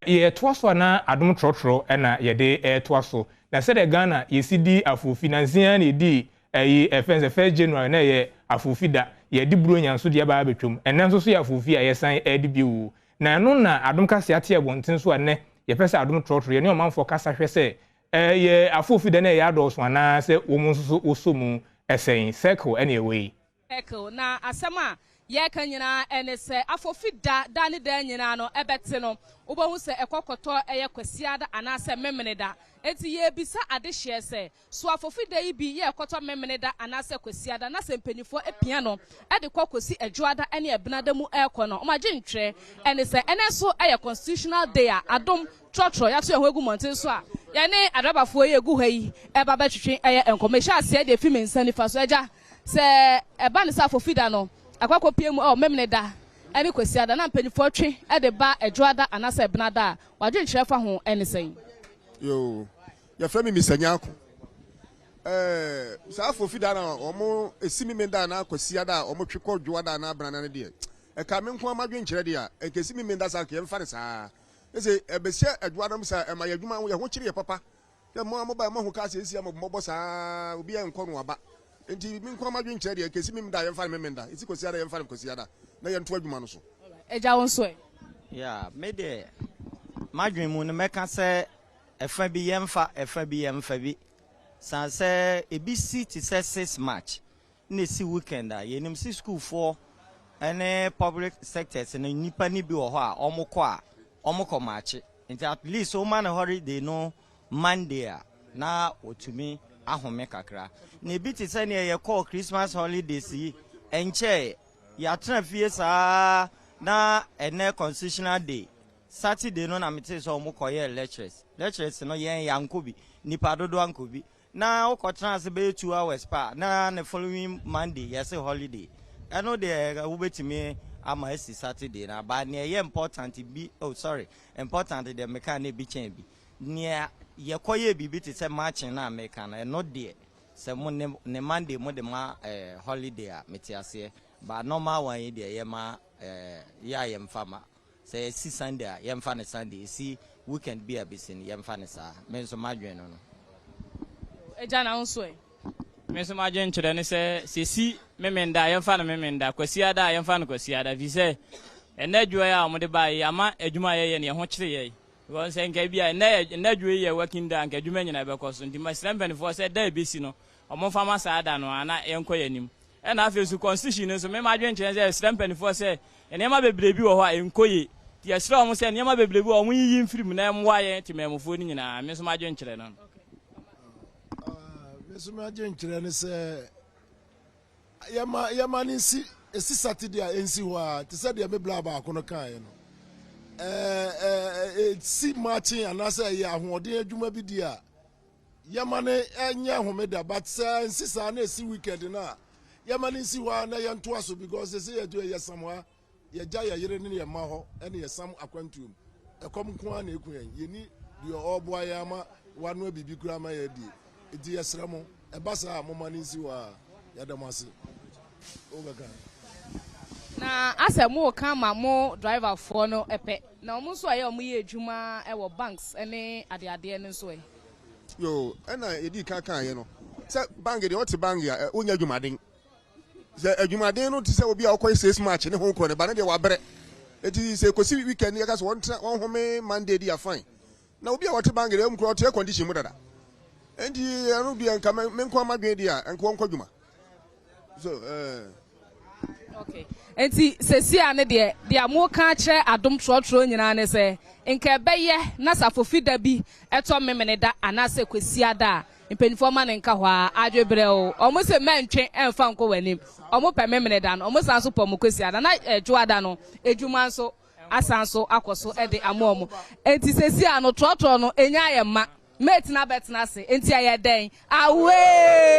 Yɛtoa so a na Adom trɔtrɔ na yɛde retoa so. Na sɛdeɛ Ghana yɛsi di afoofi, nansa yi ara na yɛdii ɛyi ɛfɛn sɛ first January na ɛyɛ afoofi da, yɛde Buronya nso deɛ aba abɛtwam. Ɛnnɛ nso so yɛ afoofi a yɛsan redi bio. Na ɛno na Adom Kaseɛ ate abɔnten so a nnɛ yɛpɛ sɛ Adom trɔtrɔ yɛne ɔmanfoɔ kasa hwɛ sɛ ɛyɛ afoofi da no ɛyɛ adɔɔso anaa sɛ wɔn nso so wɔsɔ mu sɛn. Circle ɛne ɛwɔ yi. Circle, na asɛm a yɛreka nyinaa ne sɛ afofi da, da ne daa nyinaa no ɛbɛte no, wobɛhu sɛ ɛkɔ kɔtɔ ɛyɛ Kwasiada anaasɛ Memeneda. Enti yɛrebisa adehyeɛ sɛ, so afofi da yi bi yɛ ɛkɔtɔ Memeneda anaasɛ Kwasiada na sɛ mpanimfoɔ apia no de kɔ kɔsi Adwoada ne Ɛbenada mu rekɔ no, wɔn adwentwerɛ ne sɛ ɛnnɛ nso yɛ Constitutional Day a adom trɔtrɔ yɛato yɛn ho agu mmɔnten so a yɛne adrabafoɔ yi a ɛgu ha yi reba abɛtwetwe ɛyɛ nkɔmmɔ. Ɛhyɛ aseɛ deɛ ɛfi me nsa nifa so, Agya, Sɛ ɛba no sɛ Afofida no akɔ akɔpue mu wɔ Memeneda ne Kwasiada na mpanimfoɔ twe de ba Ɛdwoada anaasɛ Ɛbenada a, w'adwenkyerɛ fa ho ne sɛn? Yoo, yɛfrɛ me Mister Nyarko. Ɛɛ, saa Afofida no a wɔn esi Memenda anaa Kwasiada a wɔtwe kɔ Dwoada anaa Benada no deɛ, ɛka me nko ara m'adwenkyerɛ deɛ a, nka esi Memenda saa nka yɛmfa no saa. Ese ɛbɛhyɛ Ɛdwoada mu saa, ɛma yɛn adwuma yɛn ho kyere yɛ papa. Sɛ mo a mobae moahu kaa sɛ esi a mɔbɔ saa obiara nkɔ no aba nti me nkoa madwen kyerɛ deɛ kɛsi memda yɛmfa no memenda esi kwasiada yɛmfa no kwasiada na yɛnto adwuma no so. Agya wo nso ɛ? Yeah, me deɛ m'adwen mu no mɛka sɛ ɛfa bi yɛmfa ɛfa bi yɛmfa bi san sɛ ebi si te sɛ 6 March na esi weekend a, yɛnim se sukuufoɔ ne public sectors no nnipa no bi wɔ hɔ a wɔn kɔ a wɔn kɔ maakye nti at least woma no holiday no Monday a na wɔtumi ahome kakra. Na ebi te sɛ neɛ yɛkɔɔ Christmas holidays yi ɛnkyɛɛ yɛatena fie saa na ɛnɛ constitutional day Saturday no na metee sɛ wɔn kɔyɛɛ lectures lectures no yɛn yɛankɔ bi nnipa dodoɔ ankɔ bi Na wokɔ tena ase bɛyɛ 2 hours pɛ a na ne following Monday yɛse holiday. Ɛno deɛ wobɛtumi ama asi Saturday no but nea ɛyɛ important bi, oh sorry, important deɛ meka na ebi kyɛn bi. Nea yɛkɔyɛɛ biribi te sɛ marching no a meka no, ɛno deɛ sɛ mo ne ne Monday mode ma eh, holiday a mete aseɛ but normal one yi deɛ yɛma eh, yɛ a yɛmfa ma. Sɛ ɛsi Sunday a, yɛmfa no Sunday, ɛsi weekend bi a ɛbɛsi no, yɛmfa no saa. Me nso m'adwene no no. Agya, na wo nso ɛ? Me nso m'adwenkyerɛ ne sɛ, sɛ ɛsi Memenda a, yɛmfa no Memenda, Kwasiada a, yɛmfa no Kwasiada, ɛfiri sɛ ɛnnɛ adwuma yi a wɔde baeɛ yi ama adwuma a yɛyɛ no yɛn ho kyere yɛn. Because sɛ nka ebi a ɛnnɛ ɛnnɛ adwuma yi yɛ working day a, nka adwuma nyinaa ɛbɛkɔ so. Nti mesrɛ mpanimfoɔ sɛ da a ɛbɛsi no, wɔmfa ma saa da no ara na yɛnkɔ yɛn anim. Ɛna afei nso constitution no nso, me m'adwenkyerɛ ne sɛ yɛsrɛ mpanimfoɔ sɛ nneɛma bebree bi wɔ hɔ a ɛnkɔ yie. Nti yɛsrɛ wɔn sɛ nneɛma bebree bi wɔ hɔ a wɔnyiyi mfiri mu na ɛmmoa yɛn temanmufoɔ no nyinaa. Me nso m'adwenkyerɛ no no. Me nso m'adwenkyerɛ ne sɛ yɛma yɛma no nsi esi Saturday a ɛnsi hɔ a te sɛ deɛ me bla baako no kaeɛ no ɛɛ ɛsi marching anaasɛ ɛyɛ ahoɔden adwuma bi di a yɛma no ɛnyɛ homeda, but sɛ nsi saa na esi weekend no a yɛma no nsi hɔ a na yɛntoa so because ɛsɛ yɛdu yɛ sam ha yɛgya yɛ yere ne yɛ mma hɔ ɛne yɛsam akwantuom ɛkɔm nko ara na eku yɛn yɛni deɛ ɔreboa yɛn ama wanoa biribi koraa ama yɛ adie nti yɛsrɛ mo ɛba saa a moma no nsi hɔ a yɛda mo ase wobɛka. Na asɛ mo ka ma mo driverfoɔ no pɛ na wɔn nso a ɛyɛ wɔn yɛ adwuma wɔ banks ne adeadeɛ no nso ɛ? Yo, ɛna yɛdii kan kaeɛ no sɛ bank deɛ ɔte bank a wonya adwumaden sɛ adwumaden no te sɛ obi a ɔkɔyɛ 6 March ne ho korɔ ne ba ne deɛ wabrɛ eti sɛ kɔsi weekend yɛka sɛ wɔntena wɔnhome Monday di a fine na obi a wɔte bank deɛ ɛmu korɔ ɔte air condition mu dada nti ɛno deɛ nka me nko amadwene deɛ a nka wɔnkɔ adwuma so ɛɛ. Okay. Nti sɛsi a ne deɛ deɛ moka kyerɛ Adom trɔtrɔ nyinaa ne sɛ nka ɛbɛyɛ na safofi da bi ɛtɔ Memeneda anaasɛ Kwasiada a mpanimfoɔ ma ne nka hɔ a adwebrɛ o ɔmo sɛ mɛntwe ɛmfa nkɔ w'anim. Ɔmo pɛ Memeneda no, ɔmo san so pɛ ɔmo Kwasiada na ɛdwoada no edwuma nso asan so akɔ so ɛde ama ɔmo. Nti sɛsi a no trɔtrɔ no enya ayɛ ma mate na bɛtena ase nti ɛyɛ dɛn awee.